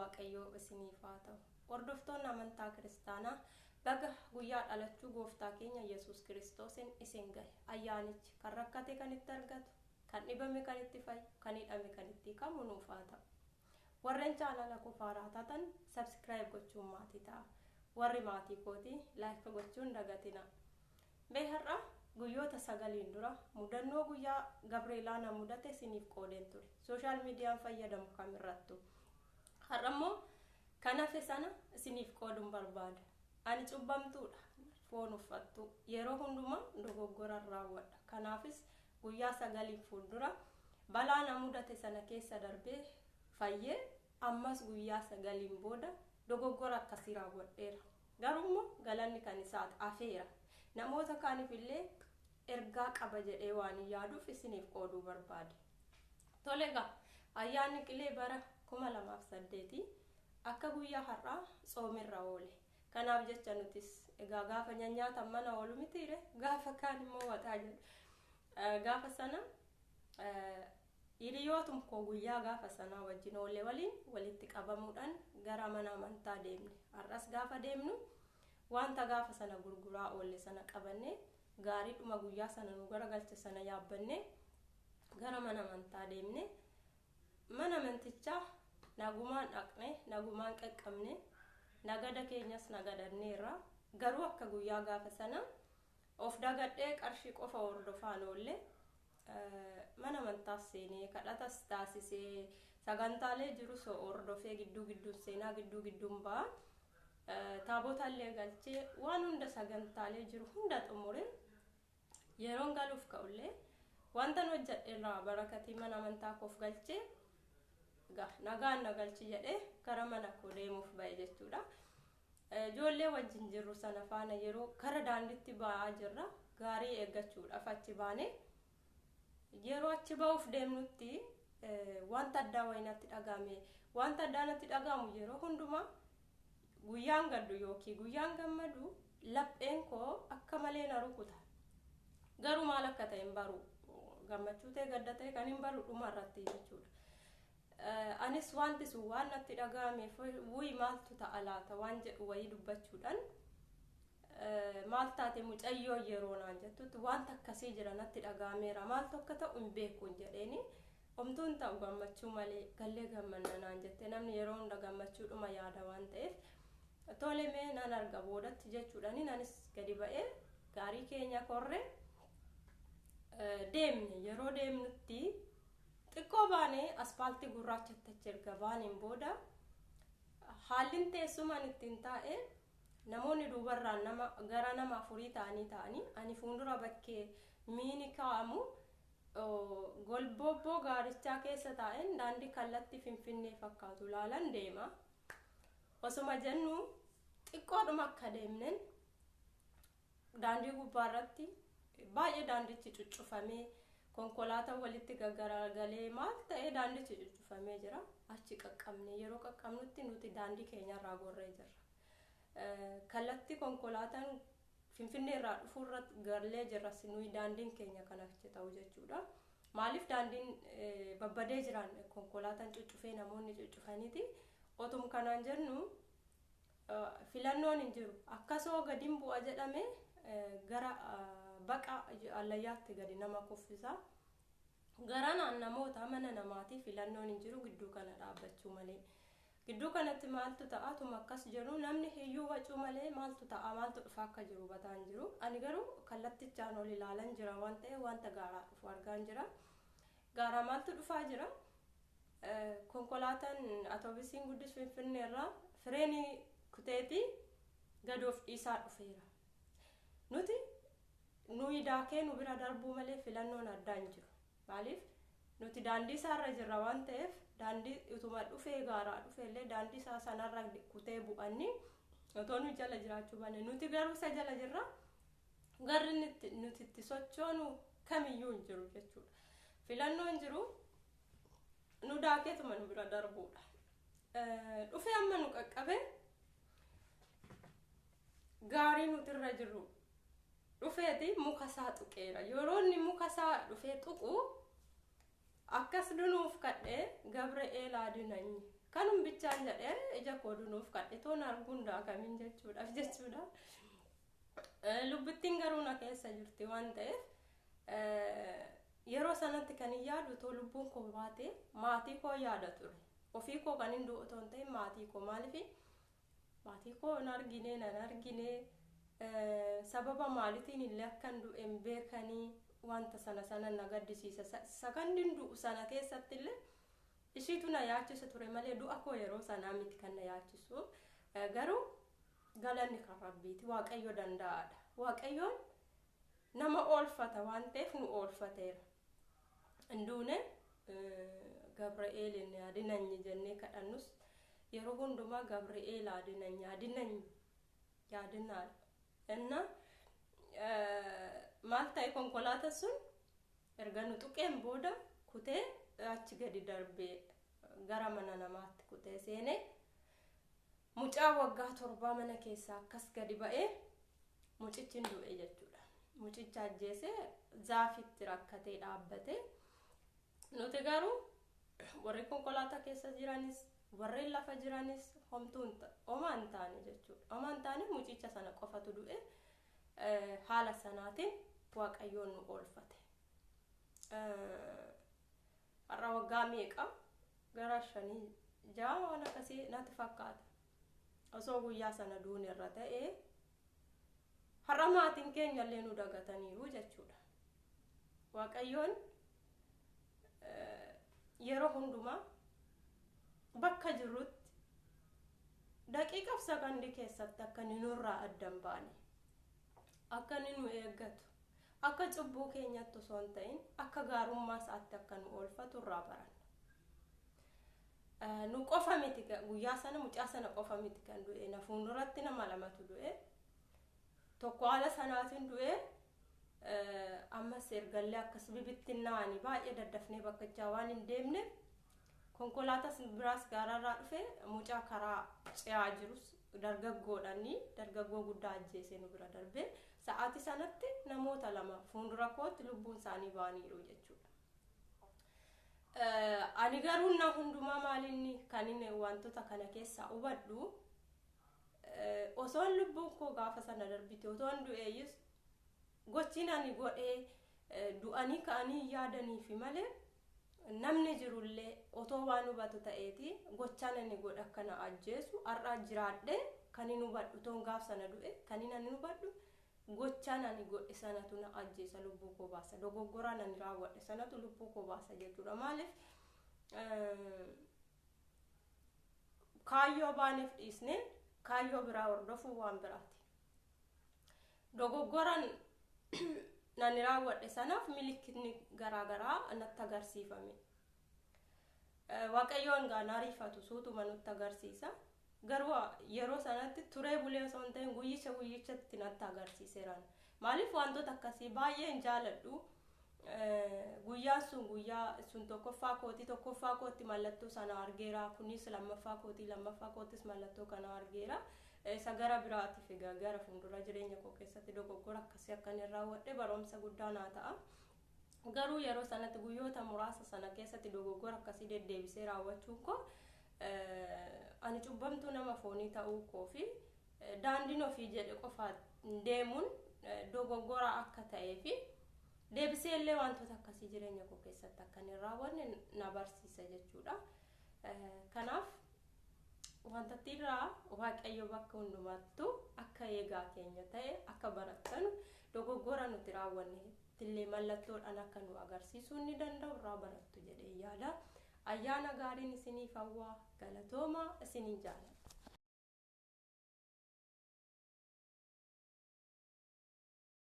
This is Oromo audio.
Waaqayyoo isiniif haa ta'u. Hordoftoonni amantaa kiristaanaa, baga guyyaa dhalachuu gooftaa keenya Yesuus Kiristoosiin isin gahe. Ayyaanichi kan rakkate kan itti argatu, kan dhibame kan itti fayyu, kan hidhame kan itti hiikamu nuuf haa ta'u. Warreen chaanala koo haaraa taatan subscribe gochuun maatii ta'a. Warri maatii kootii like gochuun dagatina. Mee har'a guyyoota 9n dura mudannoo guyyaa Gabreelaa na mudate isiniif qoodeen ture. Social mediaan fayyadamu kamirrattu. Har'a immoo kan hafe sana isiniif qooduun barbaada. Ani cubbamtuudha. Foon uffattu. Yeroo hundumaa dogoggoran raawwadha. Kanaafis guyyaa 9n fuuldura balaa na mudate sana keessa darbee fayyee, ammas guyyaa 9n booda dogoggora akkasii raawwadheera. Garuu immoo galanni kan isaati, afeera. Namoota kaaniif illee ergaa qaba jedhee waan hin yaaduuf isiniif qooduu barbaade. Tole egaa, ayyaanni qilee bara 2008 akka guyyaa har'aa tsoomirra oole. Kanaaf jecha nutis egaa gaafa nyaatan mana oolu mitiire, gaafa kaan immoo waxaa jedhu. Gaafa sana hiriyootum koo guyyaa gaafa sanaa wajjin oolle waliin walitti qabamuudhaan gara mana amantaa deemne. Har'as gaafa deemnu wanta gaafa sana gurguraa oolle sana qabannee, gaariidhuma guyyaa sana nu garagalche sana yaabbannee gara mana amantaa deemne. Mana amantichaa nagumaan dhaqne, nagumaan qaqqabne, nagada keenyas nagadanneerra. Garuu akka guyyaa gaafa sana of dagadhee qarshii qofa hordofaan oolle. Mana amantaas seenee, kadhatas taasisee, sagantaalee jirus hordofee, gidduu gidduun seenaa, gidduu gidduun ba'a. Taabotallee galchee, waan hunda sagantaalee jiru hunda xumure, yeroon galuuf ka'ullee wanta hojjedhe irraa barakatii mana amantaa koof galchee, nagaan na galchi jedhee gara mana koo deemuuf ba'e jechuudha. Ijoollee wajjin jirru sana faana yeroo gara daandiitti ba'aa jirra, gaarii eeggachuudhaaf achi baane, yeroo achi ba'uuf deemnutti wanta addaa wayii natti dhaga'ame. Wanta addaa natti dhaga'amu, yeroo hundumaa guyyaan gaddu yookiin guyyaan gammadu lapheen koo akka malee na rukuta. Garuu maal akka ta'e hin baru. Gammachuu ta'e, gadda ta'e kan hin baru dhuma irratti jechuudha. Anis wanti sun waan natti dhaga'ameef, wuyi maaltu ta'a laata waan jedhu wayii dubbachuudhaan, maal taate mucayyoo yeroo naan jettutti, wanta akkasii jira natti dhaga'ameera, maaltu akka ta'u hin beeku jedheeni. Omtuun ta'u, gammachuu malee, gallee gammanna naan jette. Namni yeroo hunda gammachuudhuma yaada waan ta'eef, tole mee nan arga boodatti jechuudhaani anis gadi ba'ee gaarii keenya korre deemne. Yeroo deemnutti xiqqoo baanee, aspaaltii gurraachatti achi erga baaneen booda, haalli teessumaan ittiin taa'e namoonni duubarraan nama gara nama afurii ta'anii ani fuuldura bakkee miini kaa'amu golbobboo gaarichaa keessa taa'een daandii kallattii Finfinnee fakkaatu laalan deema. Osuma jennu xiqqoodhuma akka deemneen daandii gubbaarratti baay'ee daandichi cuccufamee, konkolaataan walitti gaggaragalee, maal ta'ee daandichi cuccufamee jira. Achi qaqqabne. Yeroo qaqqabnutti nuti daandii keenyarraa gorree jirra. Kallattii konkolaataan Finfinnee irraa dhufuurra gallee jirra, nuyi daandiin keenya kan achi ta'u jechuudha. Maaliif daandiin babbadee jiran, konkolaataan cuccufee, namoonni cuccufaniiti. Otum kanaan jennu filannoon hin jiru. Akkasoo gadiin bu'a jedhame gara baqa allayyaatti gadi nama kuffisa. Garanaan namoota mana namaatii filannoon hin jiru gidduu kana dhaabbachuu malee. Gidduu kanatti maaltu ta'a? Tuma akkas jedhu namni hiyyuu wacuu malee, maaltu ta'a, maaltu dhufa akka jiru bataan jiru. Ani garuu kallattichaan ol ilaalan jira waan ta'eef wanta gaaraa dhufu argaan jira. Gaaraa maaltu dhufaa jira? Konkolaataan atoobisiin guddis Finfinnee irraa fireenii kuteetii gadi of dhiisaa dhufeera. Nuti nuyi daakee nu bira darbuu malee filannoon addaa hin jiru. Maaliif nuti daandii isaarra jirra waan ta'eef, daandii utuma dhufee gaaraa dhufee illee daandii isaa sanarra kutee bu'anni otoo nu jala jiraachuu baanne, nuti garuu isa jala jirra. Garri nuti itti sochoonu kamiyyuu hin jiru jechuudha. Filannoon jiru nu daakeetuma nu bira darbuudha. Dhufee amma nu qaqqabe, gaarii nuti irra jirru dhufeeti muka isaa tuqeera. Yeroo inni muka isaa dhufee tuqu akkas dunuuf kadhee, Gabri'eel adinanyi. Kanum bichaan jedhee ija koo dunuuf kadhe toon arguun daakamiin jechuudhaaf jechuudha. Lubbittiin garuu na keessa jirti waan ta'eef yeroo sanatti kan hin yaadu otoo lubbuun koo baate maatii koo yaada ture. Ofii koo kan hin du'u otoo hin ta'in maatii koo, maaliif maatii koo hin argine, nan argine, sababa maaliitiin illee akkan du'e hin beekanii, wanta sana sana na gaddisiisa. Sakandiin du'u sana keessatti illee ishiitu na yaachisa ture malee du'a koo yeroo sanaa miti kan na yaachisu. Garuu galanni kan Rabbiiti, Waaqayyo danda'aadha. Waaqayyoon nama oolfata waan ta'eef nu oolfateera. Hin duune. Gabri'eelin yaadinanyi jennee kadhannus yeroo hundumaa Gabri'eel yaadinanyi yaadinanyi yaadinaadha. Inna maal ta'e, konkolaataa sun erga nu tuqeen booda kutee achi gadi darbee gara mana namaatti kutee seenee, mucaa waggaa 7 mana keessaa akkas gadi ba'ee mucichi hin du'e jechuudha. Mucicha ajjeesee zaafitti rakkatee dhaabbate. Nuti garuu warri konkolaataa keessa jiranis warreen lafa jiranis homtuu homaa hin taane jechuudha. Homaa hin taane, mucicha sana qofatu du'e. Haala sanaatiin Waaqayyoon nu oolfate. Har'a waggaa meeqa, gara 5, 6 waan akkasii natti fakkaata. Osoo guyyaa sana duune irra ta'ee har'a maatiin keenya illee nu dagataniiru jechuudha. Waaqayyoon yeroo hundumaa bakka jirrutti daqiiqaaf sakandii keessatti akka inni nurraa adda hin baane, akka inni nu eeggatu, akka cubbuu keenyatti osoo hin ta'in akka gaarummaa isaatti akka nu oolfatu irraa baranna. Nu qofa miti, guyyaa sana mucaa sana qofa miti kan du'e, na fuulduratti nama lamatu du'e. Tokko haala sanaatiin du'e, ammas ergallee akkas bibittinnaa'anii baay'ee daddafnee bakkachaa waan hin deemne konkolaatas biraas gaararraa dhufe mucaa karaa ce'aa jirus dargaggoodhani dargaggoo guddaa ajjeesee nu bira darbe. Sa'aatii sanatti namoota lama fuuldura kootti lubbuun isaanii ba'aniiru jechuudha. Ani garuu na hundumaa maalinni kan inni wantoota kana keessaa hubadhu, osoon lubbuun koo gaafa sana darbite, otoon du'eeyyus, gochiin ani godhee du'anii ka'anii yaadaniifi malee namni jirullee otoo waan hubatu ta'eeti gochaan ani godhe akkana ajjeesu har'aa jiraadhee kan hin hubadhu, otoon gaaf sana du'e kan hin ani hubadhu gochaan ani godhe sanatu na ajjeesa, lubbuu koo baasa, dogoggoraan ani raawwadhe sanatu lubbuu koo baasa jechuudha. Maaliif kaayyoo baaneef dhiisnee kaayyoo biraa hordofuu waan biraati. Dogoggoran nani raawwadhe sanaaf milikkitni garaagaraa natti agarsiifame. Waaqayyoon gaa ariifatu, suutuma nutti agarsiisa. Garuu yeroo sanatti turee bulee osoo hin ta'in guyyicha guyyichatti natti agarsiiseera. Maaliif wantoota akkasii baay'ee hin jaaladhu. Guyyaan sun guyyaa sun tokkoffaa kootii, tokkoffaa kootti mallattoo sana argeera. Kunis lammaffaa kootii, lammaffaa koottis mallattoo kana argeera. Isa gara biraatiif egaa gara fuuldura jireenya koo keessatti dogoggora akkasii akka hin raawwadhe barumsa guddaa naa ta'a. Garuu yeroo sanatti guyyoota muraasa sana keessatti dogoggora akkasii deddeebisee raawwachuun koo ani cubbamtuu nama foonii ta'uu koo fi daandiin ofii jedhe qofa deemuun dogoggora akka ta'ee fi deebisee illee wantoota akkasii jireenya koo keessatti akka hin raawwanne na barsiisa jechuudha. Kanaaf wanta irraa Waaqayyo bakka hundumattuu akka eegaa keenya ta'e akka barattanu, dogoggora nuti raawwanne illee mallattoodhaan akka nu agarsiisuu ni danda'u irraa barattu jedhee yaada. Ayyaana gaariin isiniif hawwaa, galatoomaa, isiniin jaalladha.